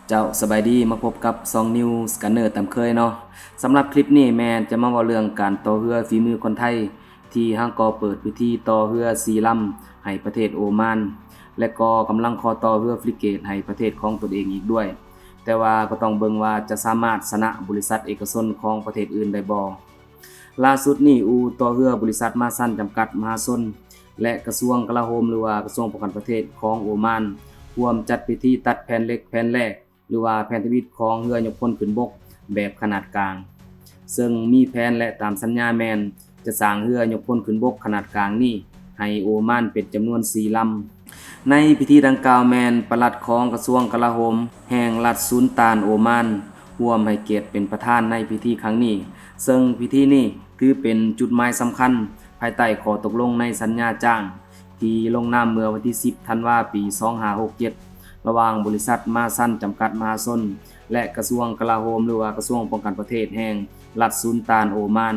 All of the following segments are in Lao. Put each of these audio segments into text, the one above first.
ເຈົ້າ ສະບາຍດີ ມາພົບກັບຊ່ອງ News Scanner ຕາມເຄີຍເນາະ. ສຳລັບຄລິບນີ້ແມ່ນຈະມາເວົ້າເລື່ອງການຕໍ່ເຮືອຝີມືຄົນໄທ ທີ່ຫາກໍເປີດພິທີຕໍ່ເຮືອສີ່ລຳໃຫ້ປະເທດໂອມານ ແລະກໍກຳລັງຂໍຕໍ່ເຮືອຟຣິເກດໃຫ້ປະເທດຂອງຕົນເອງອີກດ້ວຍ, ແຕ່ວ່າກໍຕ້ອງເບິ່ງວ່າຈະສາມາດຊະນະບໍລິສັດເອກະຊົນຂອງປະເທດອື່ນໄດ້ບໍ່. ລ່າສຸດນີ້ ອູ່ຕໍ່ເຮືອບໍລິສັດມາຊັນຈຳກັດມະຫາຊົນ ແລະ ກະຊວງກະລາໂຫມ ຫຼືວ່າກະຊວງປ້ອງກັນປະເທດຂອງໂອມານ ຮ່ວມຈັດພິທີຕັດແຜ່ນເຫຼັກແຜ່ນແລກ ຫຼືວ່າແຜ່ນທຳອິດຂອງເຮືອຍົກພົນຂຶ້ນບົກແບບຂະໜາດກາງ, ເຊິ່ງມີແຜນ ແລະ ຕາມສັນຍາແມ່ນຈະສ້າງເຮືອຍົກພົນຂຶ້ນບົກຂະໜາດກາງນີ້ໃຫ້ໂອມານເປັນຈຳນວນສີ່ລຳ. ໃນພິທີດັ່ງກ່າວແມ່ນປະຫຼັດຂອງກະຊວງກະລາໂຫມແຫ່ງລັດຊູນຕານໂອມານ ຮ່ວມໃຫ້ກຽດເປັນປະທານໃນພິທີຄັ້ງນີ້, ເຊິ່ງພິທີນີ້ຖືເປັນຈຸດໝາຍສຳຄັນພາຍໃຕ້ຂໍ້ຕົກລົງໃນສັນຍາຈ້າງ ທີ່ລົງນາມເມື່ອວັນທີສິບ ທັນວາ ປີສອງຫ້າຫົກເຈັດ ລະຫວ່າງບໍລິສັດມາຊັນຈຳກັດມະຫາຊົນ ແລະ ກະຊວງກະລາໂຫມ ຫຼືວ່າກະຊວງປ້ອງກັນປະເທດແຫ່ງລັດຊູນຕານໂອມານ,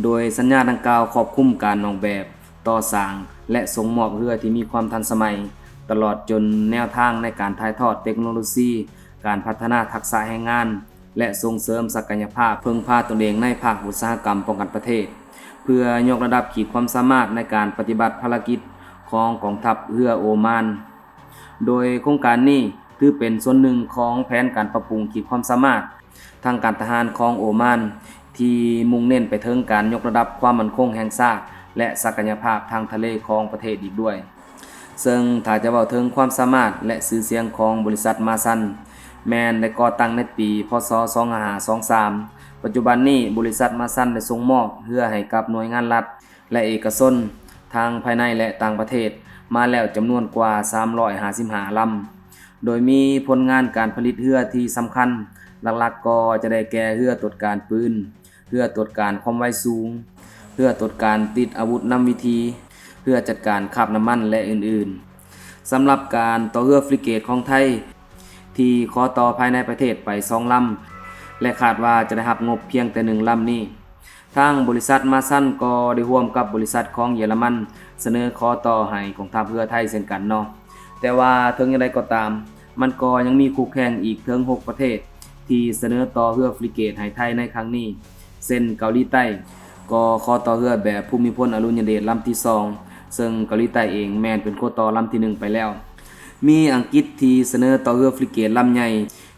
ໂດຍສັນຍາດັ່ງກ່າວຄອບຄຸມການອອກແບບ, ກໍ່ສ້າງ ແລະ ສົ່ງມອບເຮືອທີ່ມີຄວາມທັນສະໄໝ, ຕະຫຼອດຈົນແນວທາງໃນການຖ່າຍທອດເຕັກໂນໂລຊີ, ການພັດທະນາທັກສະແຮງງານ ແລະ ສົ່ງເສີມສັກກະຍະພາບເພິ່ງພາຕົນເອງໃນພາກອຸດສາຫະກຳປ້ອງກັນປະເທດ, ເພື່ອຍົກລະດັບຂີດຄວາມສາມາດໃນການປະຕິບັດພາລະກິດຂອງກອງທັບເຮືອໂອມານ. ໂດຍໂຄງການນີ້ຖືເປັນສ່ວນໜຶ່ງຂອງແຜນການປັບປຸງຂີດຄວາມສາມາດທາງການທະຫານຂອງໂອມານ ທີ່ມຸ່ງເນັ້ນໄປເຖິງການຍົກລະດັບຄວາມໝັ້ນຄົງແຫ່ງຊາດ ແລະ ສັກກະຍະພາບທາງທະເລຂອງປະເທດອີກດ້ວຍ. ເຊິ່ງຖ້າຈະເວົ້າເຖິງຄວາມສາມາດ ແລະ ຊື່ສຽງຂອງບໍລິສັດມາຊັນ ແມ່ນໄດ້ກໍ່ຕັ້ງໃນປີ ພ.ສ. ສອງຫ້າສອງສາມ. ປັດຈຸບັນນີ້ ບໍລິສັດມາຊັນໄດ້ສົ່ງມອບເຮືອໃຫ້ກັບໜ່ວຍງານລັດ ແລະ ເອກະຊົນ ທັງພາຍໃນ ແລະ ຕ່າງປະເທດ ມາແລ້ວຈຳນວນກວ່າສາມຮ້ອຍຫ້າສິບຫ້າລຳ, ໂດຍມີຜົນງານການຜະລິດເຮືອທີ່ສຳຄັນ ຫຼັກໆກໍຈະໄດ້ແກ່ເຮືອຕົວດການປືນ, ເຮືອຕົວດການຄວາມໄວສູງ, ເຮືອຕົວດການຕິດອາວຸດນຳວິຖີ, ເຮືອຈັດການຄາບນ້ຳມັນ ແລະ ອື່ນໆ. ສຳລັບການຕໍ່ເຮືອຟຣິເກດຂອງໄທ ທີ່ຂໍຕໍ່ພາຍໃນປະເທດໄປສອງລຳ ແລະ ຄາດວ່າຈະໄດ້ຮັບງົບພຽງແຕ່ໜຶ່ງລຳນີ້, ທາງບໍລິສັດມາຊັນກໍໄດ້ຮ່ວມກັບບໍລິສັດຂອງເຢຍລະມັນ ສະເໜີຂໍຕໍ່ໃຫ້ກອງທັບເຮືອໄທເຊັ່ນກັນເນາະ. ແຕ່ວ່າເຖິງຢ່າງໃດກໍຕາມ, ມັນກໍຍັງມີຄູ່ແຂ່ງອີກເຖິງຫົກປະເທດ ທີ່ສະເໜີຕໍ່ເຮືອຟຣິເກດໃຫ້ໄທໃນຄັ້ງນີ້, ເຊັ່ນ ເກົາຫຼີໃຕ້ກໍຂໍຕໍ່ເຮືອແບບພູມິພົນອະດຸນຍະເດດລຳທີສອງ, ເຊິ່ງເກົາຫຼີໃຕ້ເອງແມ່ນເປັນຄົນຕໍ່ລຳທີໜຶ່ງໄປແລ້ວ. ມີອັງກິດທີ່ສະເໜີຕໍ່ເຮືອຟຣິເກດລຳໃຫຍ່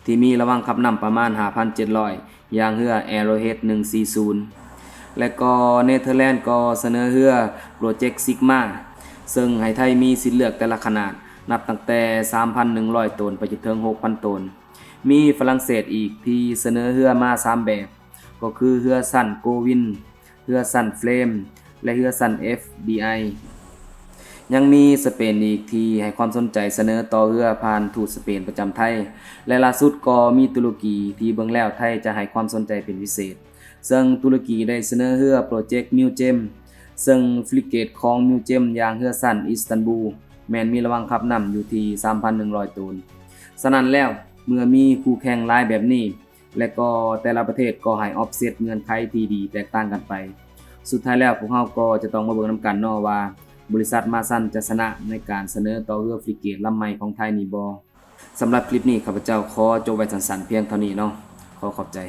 ທີ່ມີລະວັງຂັບນ້ຳປະມານຫ້າພັນເຈັດຮ້ອຍ ຢ່າງເຮືອ Arrowhead ໜຶ່ງສີ່ສູນ ແລະ ກໍເນເທີແລນກໍສະເໜີເຮືອ Project Sigma ເຊິ່ງໃຫ້ໄທມີສິດເລືອກແຕ່ລະຂະໜາດ ນັບຕັ້ງແຕ່ສາມພັນໜຶ່ງຮ້ອຍໂຕນໄປຈົນເຖິງຫົກພັນໂຕນ. ມີຝຣັ່ງເສດອີກທີ່ສະເໜີເຮືອມາສາມແບບ ກໍຄືເຮືອຊັ້ນ Goldwing, ເຮືອຊັ້ນ Frame ແລະ ເຮືອຊັ້ນ FDI. ຍັງມີສະເປນອີກທີ່ໃຫ້ຄວາມສົນໃຈສະເໜີຕໍ່ເຮືອຜ່ານທູດສະເປນປະຈຳໄທ ແລະ ລ່າສຸດກໍມີຕຸລະກີທີ່ເບິ່ງແລ້ວໄທຈະໃຫ້ຄວາມສົນໃຈເປັນພິເສດ, ເຊິ່ງຕຸລະກີໄດ້ສະເໜີເຮືອ Project Milgem ເຊິ່ງຟຣິເກດຂອງ Milgem ຢ່າງເຮືອຊັ້ນ Istanbul ແມ່ນມີລະວັງຂັບນ້ຳຢູ່ທີ່ສາມພັນໜຶ່ງຮ້ອຍໂຕນ. ສະນັ້ນແລ້ວ, ເມື່ອມີຄູ່ແຂ່ງຫຼາຍແບບນີ້ ແລະ ກໍແຕ່ລະປະເທດກໍໃຫ້ offset ເງື່ອນໄຂທີ່ດີແຕກຕ່າງກັນໄປ. ສຸດທ້າຍແລ້ວ ພວກເຮົາກໍຈະຕ້ອງມາເບິ່ງນຳກັນເນາະວ່າ ບໍລິສັດມາຊັນຈະຊະນະໃນການສະເໜີຕໍ່ເຮືອຟຣິເກດລຳໃໝ່ຂອງໄທນີ້ບໍ່. ສຳລັບຄລິບນີ້ ຂ້າພະເຈົ້າຂໍຈົບໄວ້ສັ້ນໆພຽງເທົ່ານີ້ເນາະ. ຂໍຂອບໃຈ.